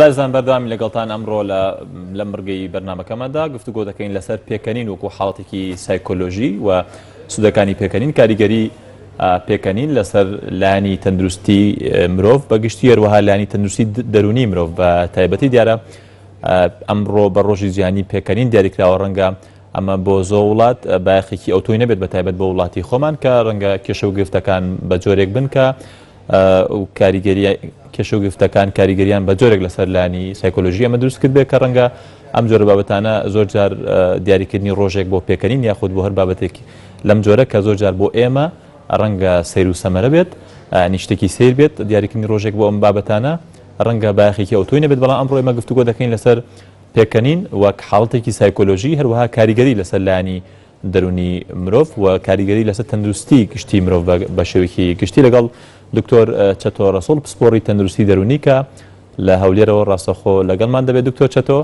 ئازیزان بەردەوامی لەگەڵتان ئەمڕۆ لە لەم بڕگەی بەرنامەکەماندا گفتوگۆ دەکەین لەسەر پێکەنین وەکو حاڵەتێکی سایکۆلۆژی و سوودەکانی پێکەنین کاریگەری پێکەنین لەسەر لایەنی تەندروستی مرۆڤ بەگشتی هەروەها لایەنی تەندروستی دەرونی مرۆڤ بە تایبەتی دیارە ئەمڕۆ بە ڕۆژی جیهانی پێکەنین دیاریکراوە ڕەنگە ئەمە بۆ زۆ وڵات بایەخێکی ئەوتۆی نەبێت بە تایبەت بۆ وڵاتی خۆمان کە ڕەنگە کێشە و گرفتەکان بە جۆرێک بن کە کاریگەری کێشە و گرفتەکان کاریگەریان بە جۆرێک لەسەر لانی سایکۆلۆژی ئەمە دروست کرد بێت کە ڕەنگە ئەم جۆرە بابەتانە زۆر جار دیاریکردنی ڕۆژێک بۆ پێکەنین یاخود بۆ هەر بابەتێک لەم جۆرە کە زۆر جار بۆ ئێمە ڕەنگە سەیر و سەمەرە بێت ینی شتێکی سیر بێت دیاریکردنی ڕۆژێک بۆ ئەم بابەتانە ڕەنگە بایەخێکی ئەوتۆی نەبێت بەڵام ئەمڕۆ ئێمە گفتوگۆ دەکەین لەسەر پێکەنین وەک حاڵەتێکی سایکۆلۆژی هەروەها کاریگەری لەسەر لایەنی دەروونی مرۆڤ و کاریگەری لەسەر تەندروستی گشتی مرۆڤ بە شێوەیەکی گشتی لەگەڵ دکتۆر چەتۆ ڕەسوڵ پسپۆڕی تەندروستی دەروونی کە لە هەولێرەوە ڕاستەخۆ لەگەڵمان دەبێت دکتۆر چەتۆ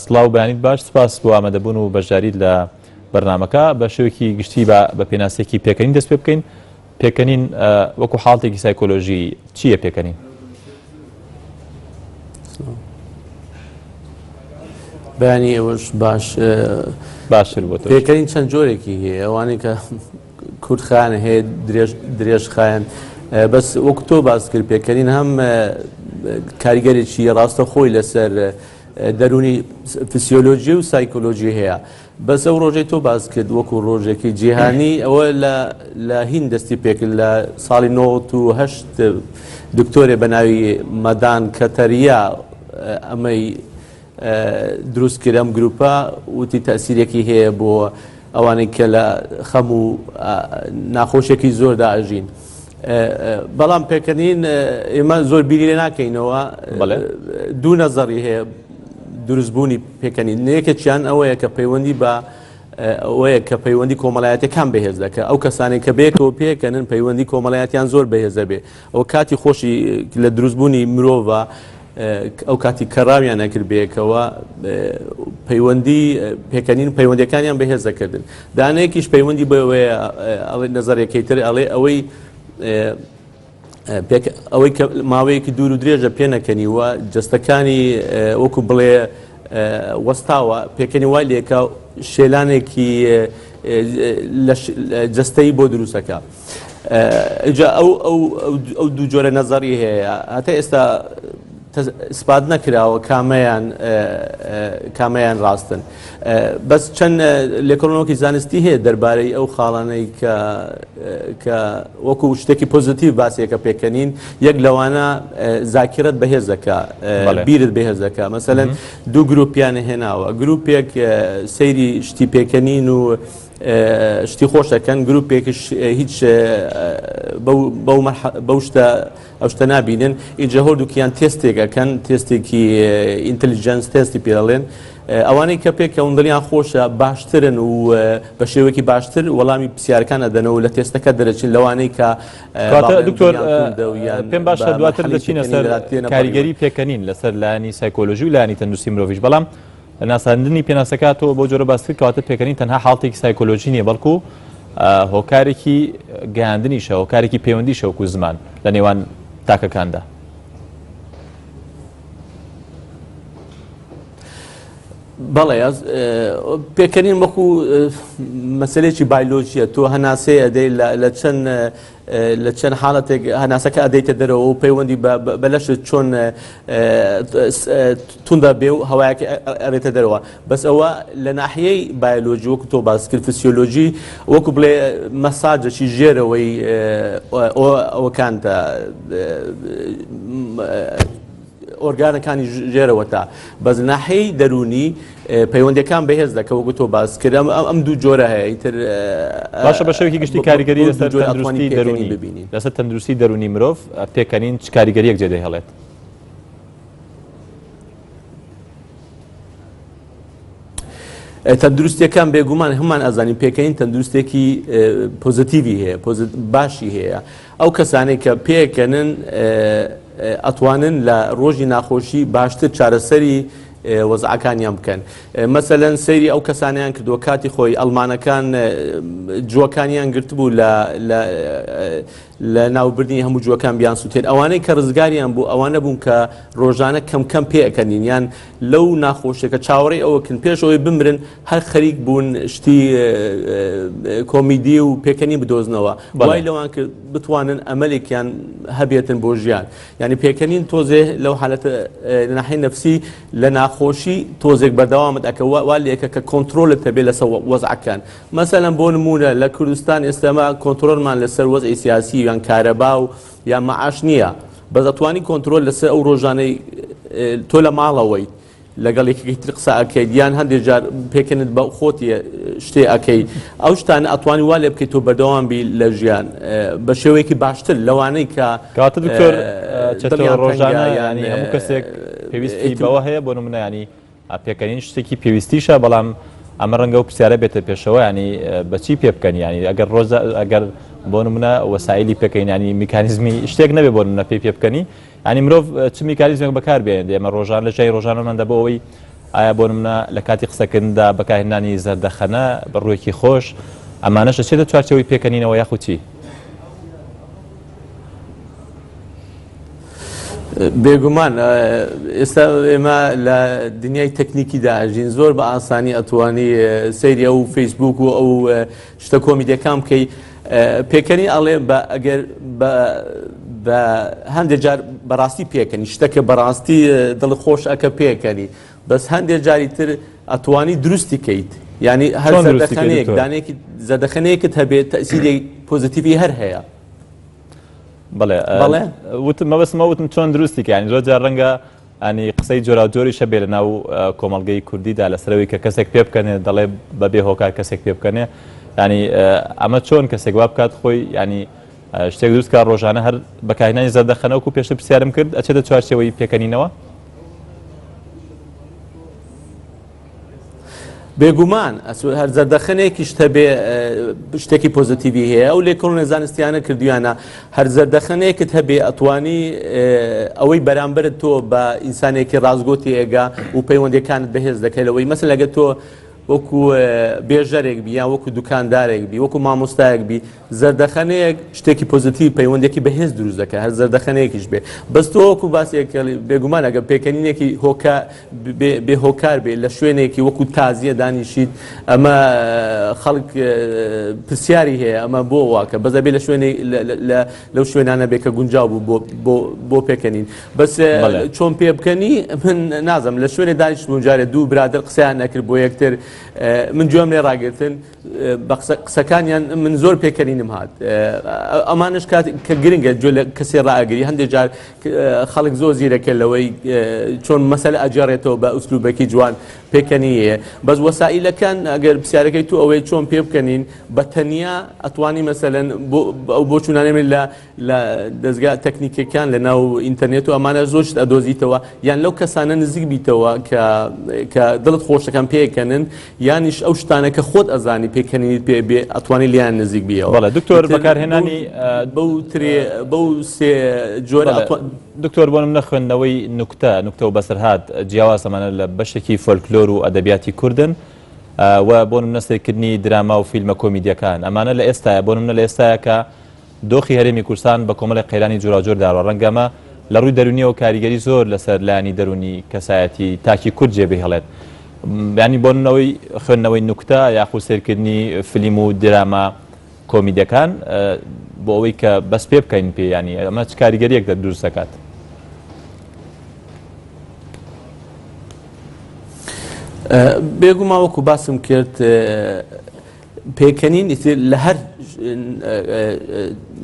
سڵاو بەیانیت باش سپاس بۆ ئامادەبوون و بەشداریت لە بەرنامەکە بە شێوەیەکی گشتی بە بە پێناسێکی پێکەنین دەست پێ بکەین پێکەنین وەکو حاڵتێکی سایکۆلۆژی چییە پێکەنین؟ بەیانی ئێوەش باش باشتر بۆ پێکەنین چەند جۆرێکی هەیە ئەوانەی کە کورتخایەن هەیە درێژ درێژخایەن بەس وەکو تۆ باس کرد پێکەنین هەم کاریگەرێکی ڕاستە خۆی لەسەر دەرونی فسیۆلۆژی و سایکۆلۆژی هەیە بەس ئەو ڕۆژەی تۆ باس کرد وەکو ڕۆژێکی جیهانی ئەوە لە لە هین دەستی پێکرد لە ساڵی 98 دکتۆرێ بە ناوی مەدان کەتەریا ئەمەی دروست کرد ئەم گروپە وتی تەسیرێکی هەیە بۆ ئەوانەی کە لە خەم و ناخۆشێکی زۆردا ئەژین. بەڵام پێکەنین ئێمە زۆر بیری لێ ناکەینەوە دوو نەزەڕی هەیە دروستبوونی پێکەنین یەکێکیان ئەوەیە کە پەیوەندی بە ئەوەیە کە پەیوەندی کۆمەڵایەتەکان بەهێز دەکە ئەو کەسانێک کە بەیەکەوە پێکەنن پەیوەندی کۆمەڵایەتیان زۆر بەهێزە بێ ئەو کاتی خۆشی لە دروستبوونی مرۆڤە ئەو کاتی کەڕاویان ئەکرد بەیەکەوە پەیوەندی پێکەنین پەیوەندەکانیان بەهێز دەکردن دانەیەکیش پەیوەندی بەوەیە ئەڵێ نەزەرەکەی تر ئەڵێ ئەوەی ئەوەی کە ماوەیەکی دوور و درێژە پێنەکەنیوە جەستەکانی وەکو بڵێ وەستاوە پێکەنی وای لێکە شێلانێکی جەستەی بۆ دروستەکە. ئینجا ئەو ئەو ئەو دوو جۆرە نەزەری هەیە هەتا ئێستا ئیسپات نەکراوە کامەیان کامەیان ڕاستن بەس چەند لێکۆڵنەوەکی زانستی هەیە دەربارەی ئەو خاڵانەی کە کە وەکو شتێکی پۆزیتیڤ باسێکە پێکەنین یەک لەوانە زاکرەت بەهێزەکە بیرت بەهێزەکە مەسەلەن دوو گروپیان هێناوە گروپێک سەیری شتی پێکەنین و شتی خۆش دەکەن گروپێکش هیچ بەو شتە ئەو شتە نابینن ئینجا هەردووکیان تێستێک ئەکەن تێستێکی intelligence تێستی پێڵێن ئەوانەی کە پێکەون دڵیان خۆشە باشترن و بە شێوەیەکی باشتر وەڵامی پرسیارەکان ئەدەنەوە لە تێستەکە دەرەچن لەوانەی کە دکتۆر پێم باشە دواتر دەچینە سەر کاریگەری پێکەنین لەسەر لایەنی سایکۆلۆژی و لایەنی تەندروستی مرۆڤیش بەڵام ناساندنی پێناسەکە تۆ بەو جۆرە باست کرد کەواتە پێکەنین تەنها حاڵتێکی سایکۆلۆژی نییە بەڵکو هۆکارێکی گەیاندنیشە هۆکارێکی پەیوەندیشە وەکو زمان لە نێوان تاکەکاندا. بەڵێ پێکەنین وەکو مەسلێکی بایلۆژیە تۆ هەناسەیە ئەدەی لە چەند لە چەند حاڵەتێک هەناسەکە ئەدەیتە دەرەوە و پەیوەندی بە لەشت چۆن توندە بێ و هەوایەکە ئەرێتە دەرەوە بەس ئەوە لە ناحیەی بایۆلۆجی وەکو تۆ باس کرد فسیۆلۆجی وەکو بڵێ مەساجەکی ژێرەوەی ئەوەکانتە ئۆرگانەکانی ژێرەوەتە بەس ناحیەی دەروونی پەیوەندیەکان بەهێز دەکە وەکو تۆ باس کرد ئەم ئەم دوو جۆرە هەیە ئیتر باشە بە شێوەیەکی گشتی کاریگەری لەسەر تەندروستی دەروونی ببینین لەسەر تەندروستی دەروونی مرۆڤ پێکەنین چ کاریگەریەک جێ دەهێڵێت؟ تەندروستیەکان بێگومان هەمان ئەزانین پێکەنین تەندروستێکی پۆزیتیڤی هەیە باشی هەیە ئەو کەسانەی کە پێکەنن ئەتوانن لە ڕۆژی ناخۆشی باشتر چارەسەری وەزعەکانیان بکەن. مەسەلەن سەیری ئەو کەسانەیان کردووە کاتی خۆی ئەڵمانەکان جووەکانیان گرتبوو لە لە لە ناوبردنی هەموو جووەکان بیانسووتێن ئەوانەی کە ڕزگاریان بوو ئەوانە بوون کە ڕۆژانە کەم کەم پێئەکەنین یان لەو ناخۆشیەکە چاوەڕێی ئەوە کن پێش ئەوەی بمرن هەر خەریک بوون شتی کۆمیدی و پێکەنی بدۆزنەوە وای لەوان کرد بتوانن ئەمەلێکیان هەبێتن بۆ ژیان یعنی پێکەنین تۆزێ لەو حالەتە لە ناحیەی نەفسی لە ناخۆشی تۆزێک بەردەوامت ئەکە وا لێکە کە کۆنترۆلت هەبێ لەسەر وەزعەکان مەسەلەن بۆ نموونە لە کوردستان ئێستەما کۆنترۆلمان لەسەر وەزعی سیاسی یان کارەبا و یان مەعاش نییە بەس ئەتوانی کۆنترۆل لەسەر ئەو ڕۆژانەی تۆ لە ماڵەوەی لەگەڵ یەکێکی تر قسە ئەکەیت یان هەندێک جار پێکەنت بە خۆتی شتێ ئەکەی ئەو شتانە ئەتوانی وا لێ بکەیت تۆ بەردەوام بی لە ژیان بە شێوەیەکی باشتر لەوانەی کە کاتە دکتۆر چەتۆ ڕۆژانە ینی هەموو کەسێک پێویستی بەوە هەیە بۆ نمونە ینی پێکەنین شتێکی پێویستیشە بەڵام ئەمە ڕەنگە ئەو پرسیارە بێتە پێشەوە ینی بەچی پێ بکەن ینی ئەگەر ڕۆژ ئەگەر بۆ نمونە وەسایلی پێکەین ینی میکانیزمی شتێک نەبێ بۆ نمونە پێی پێ بکەنی ینی مرۆڤ چ میکانیزمێک بەکار بێنێت ئێمە ڕۆژان لە ژیانی ڕۆژانەماندا بۆ ئەوەی ئایا بۆ نمونە لە کاتی قسەکردندا بەکارهێنانی زەردەخەنە بە ڕوویەکی خۆش ئەمانەش دەچێتە چوارچێوەی پێکەنینەوە یاخود چی؟ بێگومان ئێستا ئێمە لە دنیای تەکنیکیدا ئەژین زۆر بە ئاسانی ئەتوانی سەیری ئەو فەیسبوک و ئەو شتە کۆمیدیەکان بکەی پێکەنی ئەڵێ بە ئەگەر بە هەندێک جار بەڕاستی پێکەنی شتەکە بەڕاستی دڵ خۆش ئەکە پێکەنی بەس هەندێک جاری تر ئەتوانی دروستی کەیت یعنی هەر زەردەخەنەیەک دانێکی زەردەخەنەیەکت هەبێت تەسیری پۆزیتیڤی هەر هەیە. بەڵێ بەڵێ وتم مەبەستمە وتم چۆن دروستی کە ینی زۆر جار ڕەنگە ئەنی قسەی جۆراوجۆریش هەبێ لە ناو کۆمەڵگەی کوردیدا لەسەرەوەی کە کەسێک پێ بکەنێ دەڵێ بەبێ هۆکار کەسێک پێ بکەنێ ینی ئەمە چۆن کەسێک وا بکات خۆی ینی شتێک دروست کە ڕۆژانە هەر بەکارهێنانی زەردەخەنە وەکو پێشتر پرسیارم کرد ئەچێتە چوارچێوەی پێکەنینەوە؟ بێگومان هەر زەردەخەنێکیشت هەبێ شتێکی پۆزیتیڤی هەیە ئەو لێکۆڵینە زانستیانە کردویانە هەر زەردەخەنێکت هەبێ ئەتوانی ئەوەی بەرامبەرت تۆ بە ئینسانێکی ڕاستگۆ تێگا و پەیوەندەکانت بەهێز دەکەی لەوەی مەسەلەن لەگە تۆ وەکو بێژەرێک بی یان وەکو دوکاندارێک بی وەکو مامۆستایەک بی زەردەخەنەیەک شتێکی پۆزیتیڤ پەیوەندێکی بەهێز دروست دەکات هەر زەردەخەنەیەکیش بێ بەس تۆ وەکو باسێک بێگومان ئەگەر پێکەنینێکی هۆکە بێ هۆکار بێ لە شوێنێکی وەکو تازیە دانیشیت ئەمە خەڵک پرسیاری هەیە ئەمە بۆ واکە بەس ئەبێ لە شوێنێک لەو شوێنانە بێ کە گونجاو بوو بۆ بۆ پێکەنین بەس چۆن پێ بکەنی من نازم لە شوێنێ دانیشتبووم جارێ دوو برادەر قسەیان نەکرد بۆ یەکتر من گوێم لێ ڕاگرتن بە قسەکانیان من زۆر پێکەنینم هات ئەمانش کات کە گرنگە گوێ لە کەسێ ڕائگری هەندێک جار خەڵک زۆر زیرەکە لەوەی چۆن مەسەلە ئەگێڕێتەوە بە ئوسلوبێکی جوان پێکەنیە بەس وەسائیلەکان ئەگەر پرسیارەکەی تو ئەوەی چۆن پێ بکەنین بە تەنیا ئەتوانی مەسەلەن بۆ ئەو بۆچوونانەی من لە لە دەزگا تەکنیکیەکان لە ناو ئینتەرنێت و ئەمانە زۆر شت ئەدۆزیتەوە یان لەو کەسانە نزیک بیتەوە کە کە دڵت خۆشەکان پێکەنن یانیش ئەو شتانە کە خۆت ئەزانی پێکەنینیت پێ بێ ئەتوانی لێیان نزیک بیەوە. بەڵێ دکتۆر بەکارهێنانی بەو ترێ بەو سێ جۆرە دکتۆر بۆ نمونە خوێندنەوەی نوکتە نوکتە و بەسەرهات جیاواز ئەمانە لە بەشێکی فۆلکلۆر و ئەدەبیاتی کوردن و بۆ نمونە سەیرکردنی دراما و فیلمە کۆمیدیەکان ئەمانە لە ئێستایا بۆ نمونە لە ئێستایا کە دۆخی هەرێمی کوردستان بە کۆمەڵێک قەیرانی جۆراوجۆر داوە، ڕەنگە ئەمە لە ڕووی دەروونییەوە کاریگەری زۆر لەسەر لایەنی دەروونی کەسایەتی تاکی کورد جێ بهێڵێت. یانی بۆ نمونەوەی خوێندنەوەی نوکتە یاخود سەیرکردنی فلیم و دراما کۆمیدەکان بۆ ئەوەی کە بەس پێ بکەین پێ یانی ئەمە چ کاریگەریەک دروست دەکات؟ بێگومان وەکو باسم کرد پێکەنین ئیتر لە هەر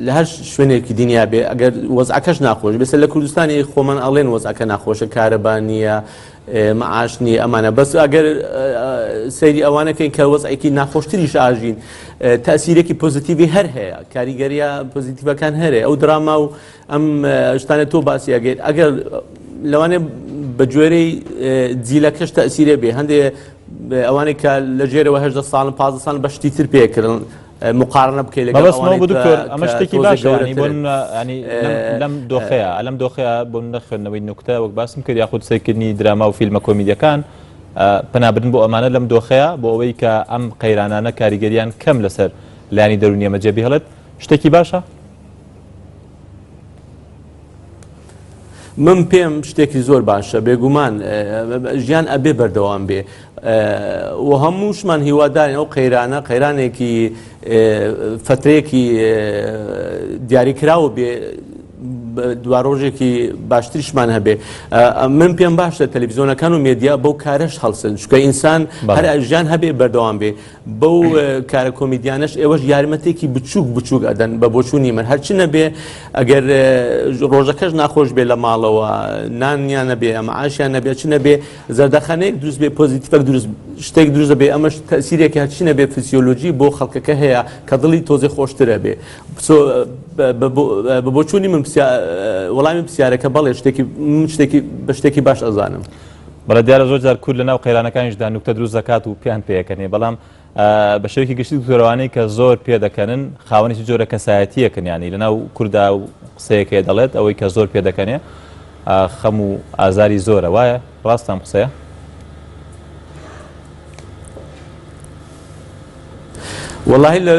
لە هەر شوێنێکی دنیا بێ ئەگەر وەزعەکەش ناخۆش بێسە لە کوردستانی خۆمان ئەڵێن وەزعەکە ناخۆشە کارەبا نییە معاش نییە ئەمانە بەس ئەگەر سەیری ئەوانەکەین کە وەزعێکی ناخۆشتریش ئاژین تەسیرێکی پۆزیتیڤی هەر هەیە کاریگەریە پۆزیتیڤەکان هەرێ ئەو دراما و ئەم شتانە تۆ باسی ئەگەر ئەگەر لەوانێ بە گوێرەی جیلەکەش تەسیرێ بێ هەندێ ئەوانەی کە لە ژێرەوە هەژدە ساڵن پازدە ساڵن بە شتی تر پێکردن. مقارنە بکەی لەگەڵ مەبەستم ئەوە ئەوانەی بوو کە دکتۆر ئەمە کە شتێکی تۆزێ باشە ینی بۆ گەورەترن. نمونە ینی لەم لەم دۆخەیە لەم دۆخەیە بۆ نمونە خوێندنەوەی نوکتە وەک باسم کرد یاخود سەیرکردنی دراما و فیلمە کۆمیدیەکان پەنابردن بۆ ئەمانە لەم دۆخەیە بۆ ئەوەی کە ئەم قەیرانانە کاریگەریان کەم لەسەر لایەنی دەروونی ئێمە جێبهێڵێت شتێکی باشە؟ من پێم شتێکی زۆر باشە بێگومان ژیان ئەبێ بەردەوام بێ و هەمووشمان هیوادارین ئەو قەیرانە قەیرانێکی فترەیەکی دیاریکراوە بێ دوارۆژێکی باشتریشمان هەبێ من پێم باشە تەلەڤیزیۆنەکان و مێدیا بەو کارەش هەڵسن چونکە ئینسان هەر ژیان هەبێ بەردەوام بێ بەو کارە کۆمیدیانەش ئێوەش یارمەتێکی بچووک بچووک ئەدەن بە بۆچوونی من هەرچی نەبێ ئەگەر ڕۆژەکەش ناخۆش بێ لە ماڵەوە نانیان نەبێ ئەمە ئاشیان نەبێ چ نەبێ زەردەخەنەیەک دروست بێ پۆزیتیفەک دروست شتێک دروست بێ ئەمەش تەسیرێک هەرچی نەبێ فسیۆلۆژی بۆ خەڵکەکە هەیە کە دڵی تۆزێ خۆشترە بێ بە بۆچوونی من وەڵامی پرسیارەکە بەڵێ شتێکی شتێکی بە شتێکی باش ئەزانم. بەڵێ دیارە زۆر جار کورد لەناو قەیرانەکانیشدا نوکتە دروست دەکات و پێیان پێکەنێ بەڵام بە شێوەیەکی گشتی دکتۆرەوانەی کە زۆر پێدەکەنن خاوەنی چ جۆرە کەسایەتیەکن ینی لەناو کوردا و قسەیەکەیە دەڵێت ئەوەی کە زۆر پێدەکەنێ خەم و ئازاری زۆرە وایە ڕاستە ئەم قسەیە؟ وەڵاهی لە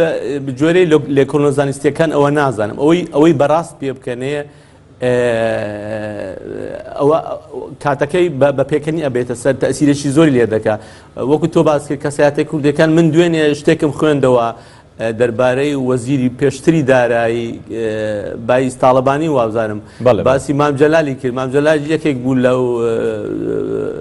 جۆرەی لێکۆڵنە زانستیەکان ئەوە نازانم ئەوەی ئەوەی بەڕاست پێ بکەنێ ئەوە کاتەکەی بە پێکەنی ئەبێتە سەر تەسیرێکی زۆری لێ دەکا وەکو تۆ باس کرد کەسایەتە کوردەکان من دوێنێ شتێکم خوێندەوە دەربارەی وەزیری پێشتری دارایی بایز تاڵەبانی وابزانم باسی مام جەلالی کرد مام جەلال یەکێک بوو لەو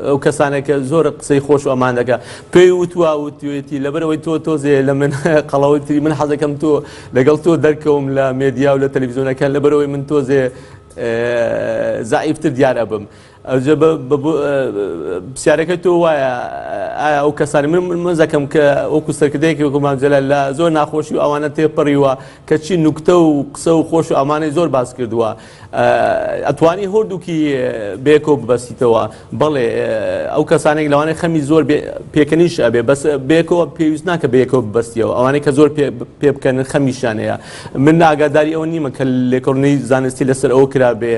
ئەو کەسانێک کە زۆر قسەی خۆش و ئەمان دەکا پێی وتووە وتوێتی لەبەرەوەی تۆ تۆزێ لە من قەڵەوتری من حەزەکەم تۆ لەگەڵ تۆ دەرکەوم لە مێدیا و لە تەلەڤیزیۆنەکان لەبەرەوەی من تۆزێ زەعیفتر دیار ئەبم ئەوجە پرسیارەکە تۆ وایە ئایا ئەو کەسانی من مەزەکەم کە وەکو سەرکردەیەکی وەکو مام جەلال لە زۆر ناخۆشی و ئەوانە تێپەڕیوە کە چی نوکتە و قسە و خۆش و ئەمانەی زۆر باس کردووە ئەتوانی هۆردووکی بێکۆ ببەستیتەوە بەڵێ ئەو کەسانێک لەوانەیە خەمی زۆر پێکەنیش ئەبێ بەس بێکەوە پێویست ناکە بەیەکەوە ببەستیەوە ئەوانەی کە زۆر پێ بکەن خەمیشیان هەیە من ئاگاداری ئەوە نیمە کە لێکۆڵینەوەی زانستی لەسەر ئەوە کرابێ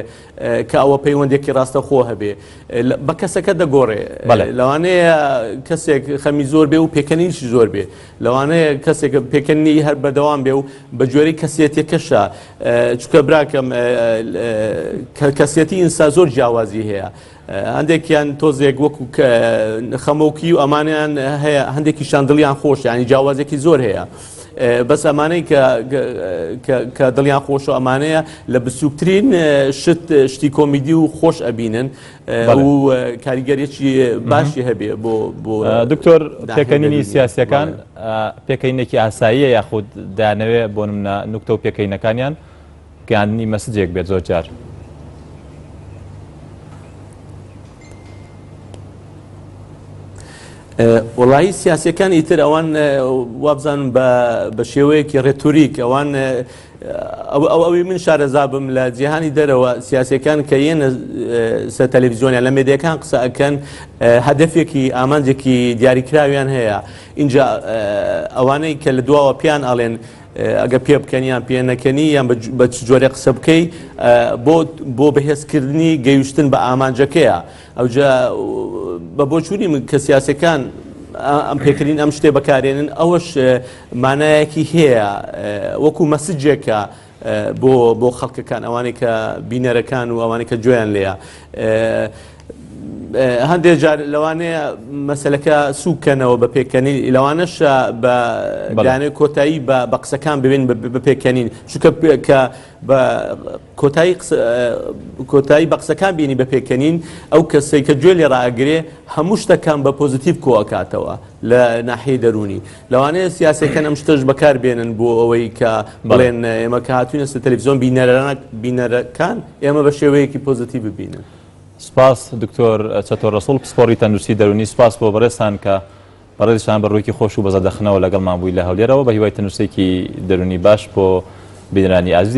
کە ئەوە پەیوەندێکی ڕاستەخۆ هەبێ بە کەسەکە دەگۆڕێ لەوانەیە کەسێک خەمی زۆر بێ و پێکەنینیشی زۆر بێ لەوانەیە کەسێک پێکەنینی هەر بەردەوام بێ و بە جۆرەی کەسێتیەکەشە چونکە براکەم کەسێتی ئینسا زۆر جیاوازی هەیە هەندێکیان تۆزێک وەکو خەمۆکی و ئەمانیان هەیە هەندێکیشان دڵیان خۆش ینی جیاوازێکی زۆر هەیە. بەس ئەمانەی کە دڵیان خۆش و ئەمانەیە لە بچووکترین شت شتی کۆمیدی و خۆش ئەبینن و کاریگەریی باشی هەبێ بۆ بۆ دکتۆر پێکەنینی سیاسەکان پێکەینێکی ئاساییە یاخود دانەوێ بۆ نمونە نوکتە و پێکەینەکانیان گەیاندنی مەسجێک بێت زۆر جار. وەڵایی سیاسەکان ئیتر ئەوان وابزانم بە شێوەیەکی ڕێتوریک ئەوان ئەو ئەوی من شارەزا بم لە جیهانی دەرەوە سیاسەکان کە یەنە سەر تەلەڤیزیۆنیان لە مێدیەکان قسە ئەکەن هەدەفێکی ئامانجێکی دیاریکراویان هەیە اینجا ئەوانەی کە لە دواوە پیان ئەڵێن ئەگە پێ بکەنی یان پێ نەکەنی یان بە چ جۆرێ قسە بکەی بۆ بۆ بەهێزکردنی گەیشتن بە ئامانجەکەیە ئەوجا بە بۆچوونی من کە سیاسەکان ئەم پێکردین ئەم شتێ بەکارێنن ئەوەش مانایەکی هەیە وەکو مەسجێکە بۆ بۆ خەڵکەکان ئەوانەی کە بینەرەکان و ئەوانەی کە گوێیان لێیە هەندێک جار لەوانەیە مەسلەکە سوکەنەوە بە پێکەنین لەوانەش بە دانێ کۆتایی بە قسەکان ببین بە پێکەنین چونکە کە بە کۆتایی کۆتایی بە قسەکان بینی بە پێکەنین ئەو کەسەی کە گوێ لێ ڕائەگرێ هەموو شتەکان بە پۆزیتیڤ کۆ ئەکاتەوە لە ناحیەی دەروونی لەوانەیە سیاسەکان ئەم شتەش بەکار بێنن بۆ ئەوەی کە بڵێن ئێمە کە هاتوینە سەر تەلەڤیزیۆن بینەرەکان ئێمە بە شێوەیەکی پۆزیتیڤ ببینن. سپاس دکتۆر چەتۆ ڕەسوڵ پسپۆڕی تەندروستی دەروونی سپاس بۆ بەڕێزتان کە بەڕێزیشتان بە ڕوویەکی خۆش و بە زەردەخنەوە لەگەڵمان بووی لە هەولێرەوە بە هیوای تەندروستیەکی دەروونی باش بۆ بینەرانی ئازیزی.